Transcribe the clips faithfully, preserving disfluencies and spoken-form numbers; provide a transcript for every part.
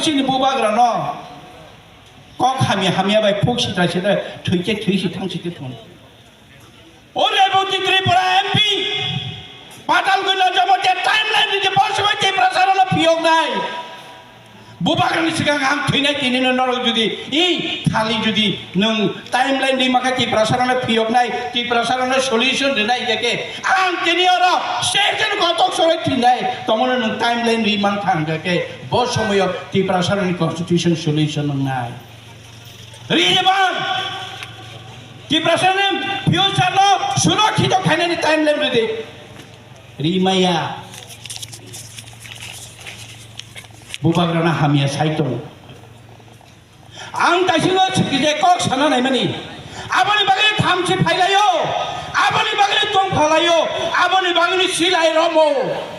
chini bubagrano kok hamya hamya bai phuk sitra sitra thwi khe thwi si thang si thung. O Reboti Tripura M P Patalguna Jamatia timeline ridi bosomai Tiprasarano phiyoknai. Bubagrani swkang ang thwinai tinino norok jodi i thali jodi nwng timeline ri maka Tiprasarano phiyoknai, Tiprasarano solution rinai hingkhe ang tini oro session kotok sorai thwinai tongmano nwng timeline ri mankha hingkhe bo somoyo Tiprasarani constitution solution wngnai. Rijebang Tiprasarani future no surokhito khainani timeline ridi. Rimaya. Bubagrana hamya sai tongo. Ang kaisingo sikije kok sana naimani. Aboni bagwi thamchi phailaio. Aboni bagwi tong phalaio. Aboni bagwi silai romo.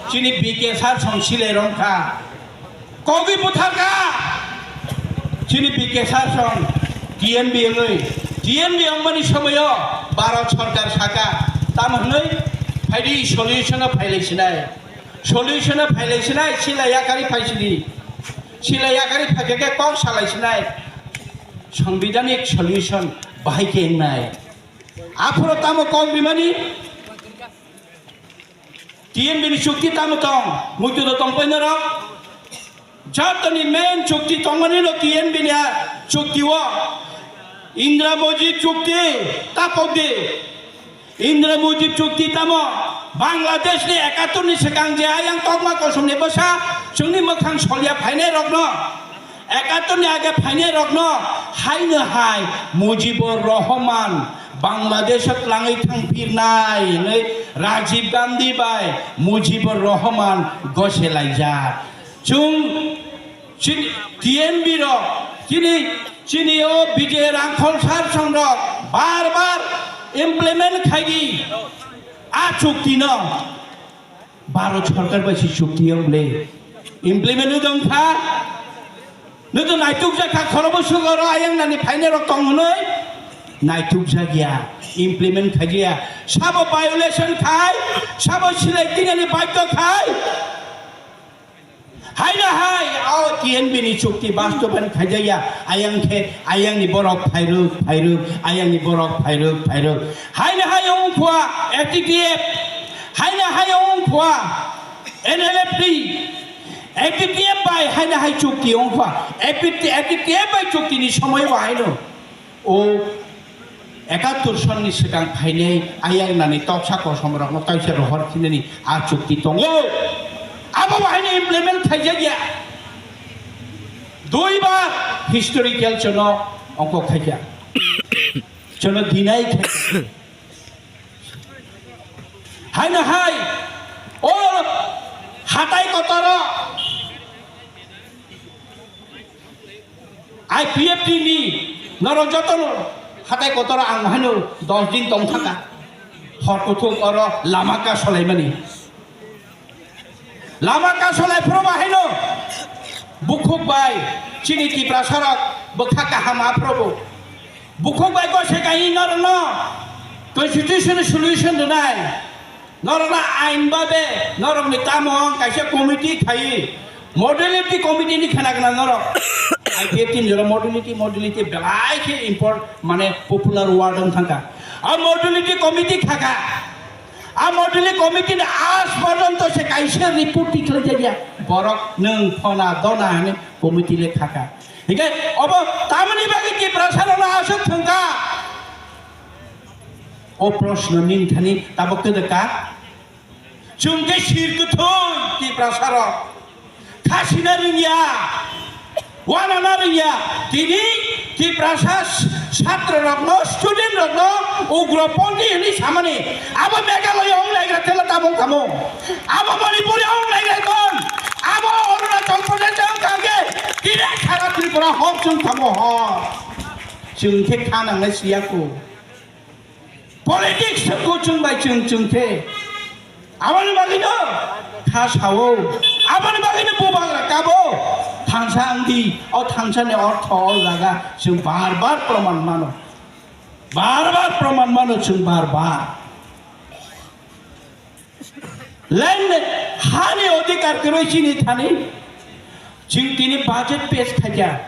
Chini B K sar song silai romkha. Kogwi butharkha. Chini B K sar song T N B wngwi. T N B wngmani somoyo Bharat sorkar saka. Tamo hwnwi phaidi solution-o phailai sinai. Solution-o phailai sinai, sila yakari phaisidi. Sila yakari phaikhe khe kok salai sinai. Sangbidhanik solution bahai khe wngnai. Aphuru tamo kok rimani? T N B ni chukti tamo tong? Muitu do tong pai norok? Jotoni main chukti tongmani no T N B ni a chukti o. Indra Mujib chukti tapok di. Indra Mujib chukti tamo Bangladesh ni ekatur ni swkang je ayang tokma kosom ni bwsa chwngni mwkhang solya phainai rokno, ekatur ni age phainai rokno haino hai Mujibur Rahman Bangladesh o twlangwi thangphirnai hinwi Rajiv Gandhi bai Mujibur Rahman gose laijak. Chwng chini T N B rok, chini, chini o Vijay Rangkhol sar song rok bar bar implement khaidi a chukti no. Bharat sorkar bai si chukti o bole implement wng kha. Nito naituk jakha khorobo sugoro ayang nani phainai rok tong hwnwi naituk jakya, implement khaiya. Sabo violation khai, sabo silai tingani baidhyo khai. Haino hai, o T N B ni chukti bastobayan khaijakya, ayang khe, ayang ni borok phairwk, phairwk, ayang ni borok phairwk, phairwk. Haino hai wngkha A T T F, haino hai wngkha N L F T, A T T F bai haino hai chukti wngkha, A T T F bai chukti ni somoi bo haino. O ekatur sonni swkang phainai ayang nani toksa kosom rokno kaisa rohor khinani a chukti tongo. Abo bo haino implement khaijakya. Duibar historical chono ongkok khaikha. Chono deny khaikha. Haino hai o hatai kotoro I P F T ni norok joto hatai kotor ang haino dos din tong thaka. Hor kuthuk oro lama ka solaimani. Lama ka solai phuru ba haino bukhuk bai chini Tiprasa rok bwkha kaham aphuru bo. Bukhuk bai gose kahi norokno constitution solution rwnai. Norokno ain babe norokni tamo kaisa committee khai, modality committee ni khana khana norok. I P F T ni jora modality, modality belai khe import, mane popular word wng thangkha. A modality committee khaka. A modality committee ni aaj porjonto se kaisa report tikhlai jakya. Borok nwng phona dona hwnwi committee le khaka. Hingke obo tamoni bagwi Tiprasa rokno aswk thwngkha? O proshno nini thani tabok kwdwkha. Chwng khe sir kwthwi Tiprasa rok. Khasina rwngya, wanana rwngya. Tini Tiprasa s-, satro rokno, student rokno ugroponthi hwnwi samani. Abo Meghalaya wnglaigra tela tabok tamo. Abo Manipuri wnglaigra ton. Abo Arunachal Pradesh wngkha khe direct sara Tripura hor chwng tamo hor. Chwng khe kha nangnai siya kho. Politics se kuchung bai chwng chwng khe. Aboni bagwino kha sao. Aboni bagwino bubagra kabo. Thansa wngdi. O thansa ni ortho o jaga chwng bar bar proman mano. Bar bar proman mano chwng bar bar. Land hani odhikar kwrwi chini thani. Chwng tini budget pass khaikha,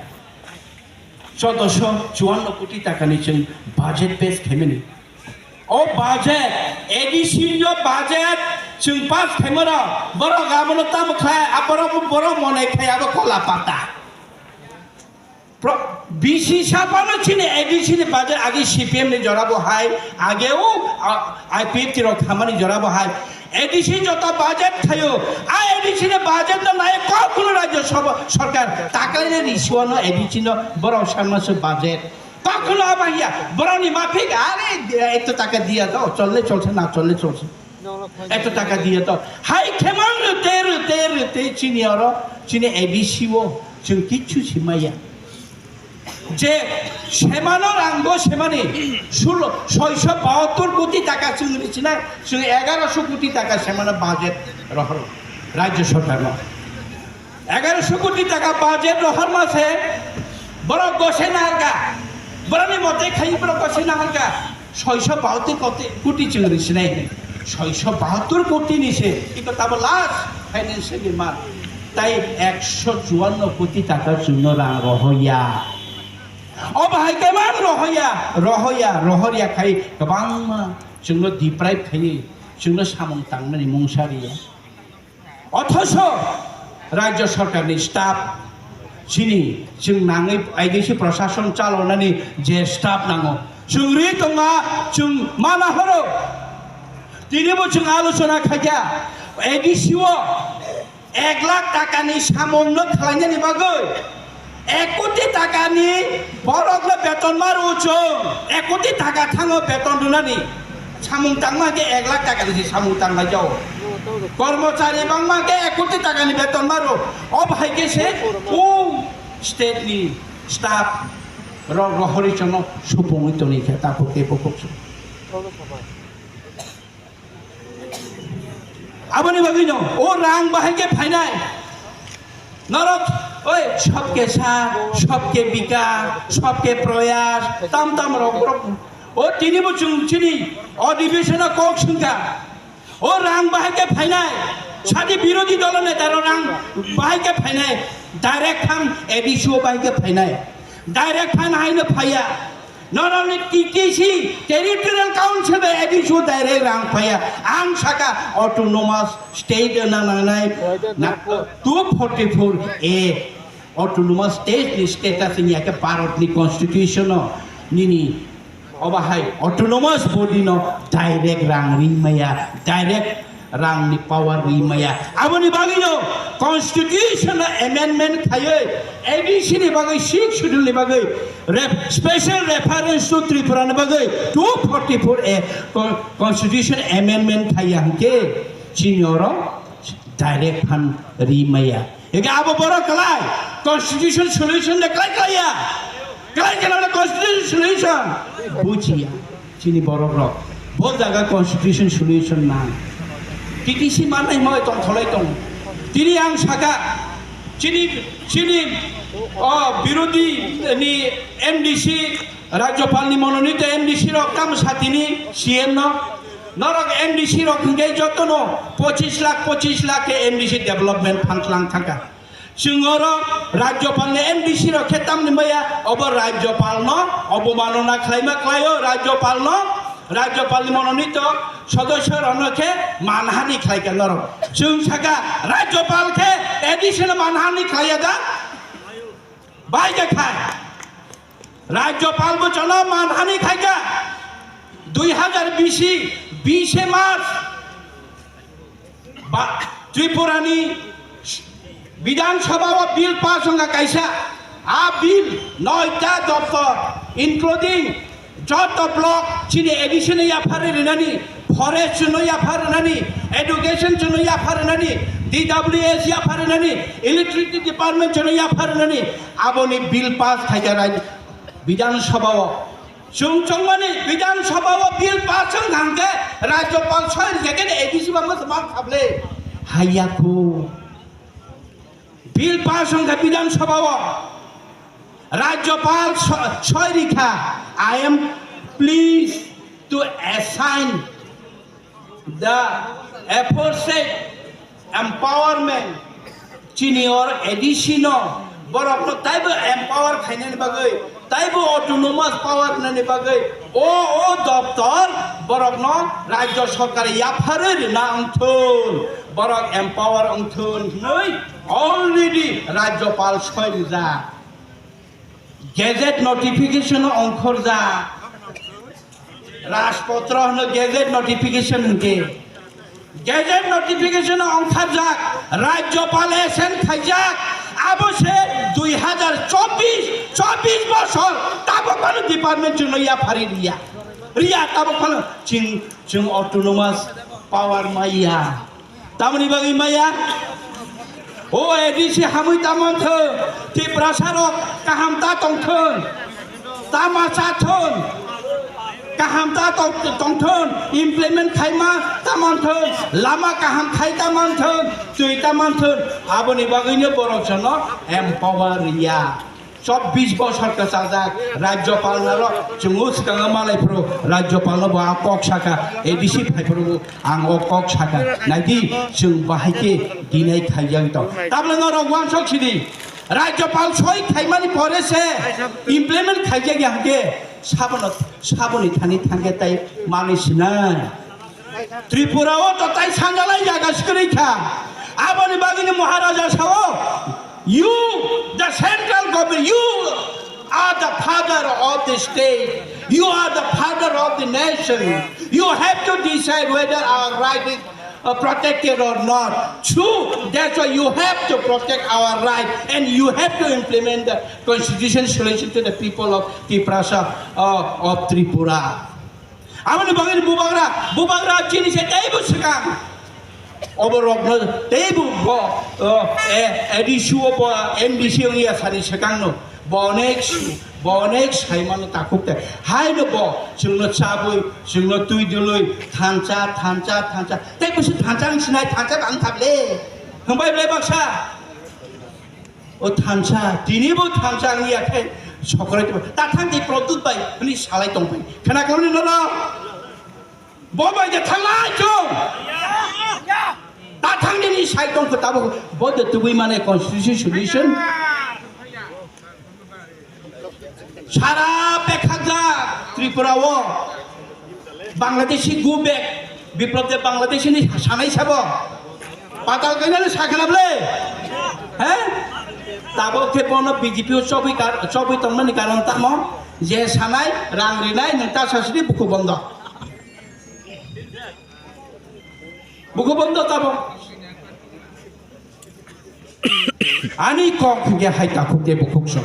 chodosho chuanno koti takani chwng budget pass khaimani. O budget, A D C no budget chwng pass khaimano, borok abono tamo khlai, aborok borok monai khai abo kola pata. Pro-, B C saphano chini A D C ni budget agi C P M ni jora bo hai, age o, a, I P F T rok khamani jora bo hai. A D C joto budget khayo, a A D C ni budget no nai kokhuno rajya sabha sarkar taklai ni risuano A D C no borok sanma se budget. Kokhuno aba ya, borok ni mafik are eto taka diya to, cholle cholse na cholle cholse. Eto taka diya to. Hai khemang rwte, rwte, rwte chini oro, chini A D C o, chwng kichu simaya. Je semano rango semani, sulo, soiso bahattor koti taka chwng richinai, chwng egaroso koti taka semano budget rohor, rajya sarkar no. Egaroso koti taka budget rohorma se, borok gose naharka, borokni mote khai borok gose naharka, soiso bahattor koti, koti chwng risinai, soiso bahattor koti ni se, iko tabo last financial ni mal, tai ekso chuanno koti taka chwngno rang rohoya. O bahai khe mang rohoya, rohoya, rohorya khai kwbangma chwngno deprive khai, chwngno samung tangnani mungsa riya. Othoso rajya sarkarni staff chini chwng nangwi A D C prashason chalonani je staff nango, chwng ri tonga, chwng mana horo. Tinibo chwng alochona khaikha A D C o ek lakh takani samungno khlainani bagwi. Ek koti takani borokno beton ma rw chwng, ek koti taka thango beton rwnani. Samung tangma khe ek lakh takani se samung tanglaijao. Kormochari bangma khe ek koti takani beton ma rw. O bahai khe se o state ni staff rok rohorwi chwngno supungwi tongwi khe takhuk tei bukhuk se. Aboni bagwino o rang bahai khe phainai. Norok, oi, sabke saath, sabke bikas, sabke prayas, tam tam rok, rok. O tini bo chwng chini o division o kok swngkha. O rang bahai khe phainai. Sadi birodhi dolo neta rok rang bahai khe phainai. Direct phan A D C o bahai khe phainai. Direct phan haino phaiya. Not only T T C, Territorial Council bai A D C o direct rang phaiya. Ang saka autonomous state na nangnai na two forty-four A autonomous state ni status ni ake Bharat ni constitution o nini oba hai autonomous body no direct rang ri maya, direct rang ni power ri maya. Aboni bagwi no constitution amendment khaiwi A D C ni bagwi sixth schedule ni bagwi ref-, special reference to Tripura ni bagwi two forty-four A con-, constitution amendment khaiya hwnkhe chini oro direct phan ri maya. Eke abo borok kwlai constitution solution de kwlai kwlaiya. Kwlai kwlai constitution solution bujiya. Chini borok rok bo jaga constitution solution nang. T T C manai moi tong kholai tong. Tini ang saka chini, chini o birodhi ni M D C, Rajyapal ni mononito M D C rok tamo satini C M no. Norok M D C rok hingke jotono pochis lakh, pochis lakh ke M D C development fund lang thangka. Chwng oro Rajyapal ni M D C rok khe tamni maya obo Rajyapal no obomanona khlaima khlaio, Rajyapal no, Rajyapal ni mononito sodosyo rok no khe manhani khlaika norok. Chwng saka Rajyapal khe A D C no manhani khlaiya da? Bai khe khai. Rajyapal bo chwngno manhani khaikha. Dui hazar bish, bishe March ba, Tripura ni Bidhan Sabha o bill pass wngkha kaisa. A bill noita doptor, including joto block chini A D C no yaphar rinani, forest no yaphar rinani, education no yaphar rinani, D W S yaphar rinani, electricity department no yaphar rinani, aboni bill pass khaikha rai Bidhan Sabha o. Chwng chongmani Bidhan Sabha o bill pass wng hangkhe Rajyapal soi rikha khe A D C ba mwswk mang khable. Hayakhu. Bill pass wngkha Bidhan Sabha o. Rajyapal so-, soi rikha, "I am pleased to assign the aforesaid empowerment Chini or A D C no borokno taibo empower khainani bagwi, taibo autonomous power nani bagwi o, o doptor borokno Rajya Sarkar yapharwi rwna wngthun, borok empower wngthun hwnwi already Rajyapal soi rijak. Gazette notification o ongkhorjak. Rajpotro hwno gazette notification hwnkhe. Gazette notification o ongkharjak. Rajyapal assent khaijak. Abo se dui hazar chobbish, chobbish bosor tabok phano department chwngno yaphari riya. Riya tabok phano chwng, chwng autonomous power maya. Tamoni bagwi maya? O A D C hamwi ta manthwng, Tiprasa rok kaham ta tongthwng, tama chathwng, kaham ta tong-, tongthwng, implement khaima ta manthwng, lama kaham khai ta manthwng, twi ta manthwng, aboni bagwino borok jono empower ya. Chobbish bosor kwchajak Rajyapal naro chwng swkango malai phuru Rajyapal no bo a kok saka, A D C phai phuru ang o kok saka. Naidi chwng bahai khe dinai khaijak tong. Tabla norok wansok sidi Rajyapal soi khaimani pore se implement khaijak ya hwnkhe sabono, saboni thani thangkhe tai manwi sinai. Tripura o to tai sanjalai jaga swkri kha. Aboni bagwino Maharaja sao, you, the central government, you are the father of the state. You are the father of the nation. You have to decide whether our right is uh, protected or not. True, that's why you have to protect our right and you have to implement the constitution solution to the people of Tiprasa, uh, of Tripura. Aboni bagwi bubagra, bubagra chini se teibo swkang. Oborokno teibo bo, o, e, A D C o bo, M D C wngya sani swkangno. Bo onek su-, bo onek saimano takhuk te. Haino bo chwngno chabwi, chwngno twi dwlwi, thansa, thansa, thansa. Tei bwswk thansa wng sinai, thansa bang thable. Hwnbai ble baksa. O thansa, tini bo thansa wngya khe sokrai tongma. Ta thang di Pradyut bai, hwnwi salai tongpai. Khna klamani nono? Bo bai de thanglai chwng. Ta thang nini sai tong kho tabo. Bo de tubui mane constitution solution. Sara pekhajak Tripura o. Bangladeshi go back, Biplab Deb Bangladeshi ni sanai sabo. Patal kainani sakhlable. He? Tabo khe bono B J P o chobwi kar-, chobwi tongmani karon tamo? Je sanai, rang rinai, nwng ta sasidi buku bondo. Buku bondo tabo. Ani kok hwnkhe hai takhuk de bukhuk so.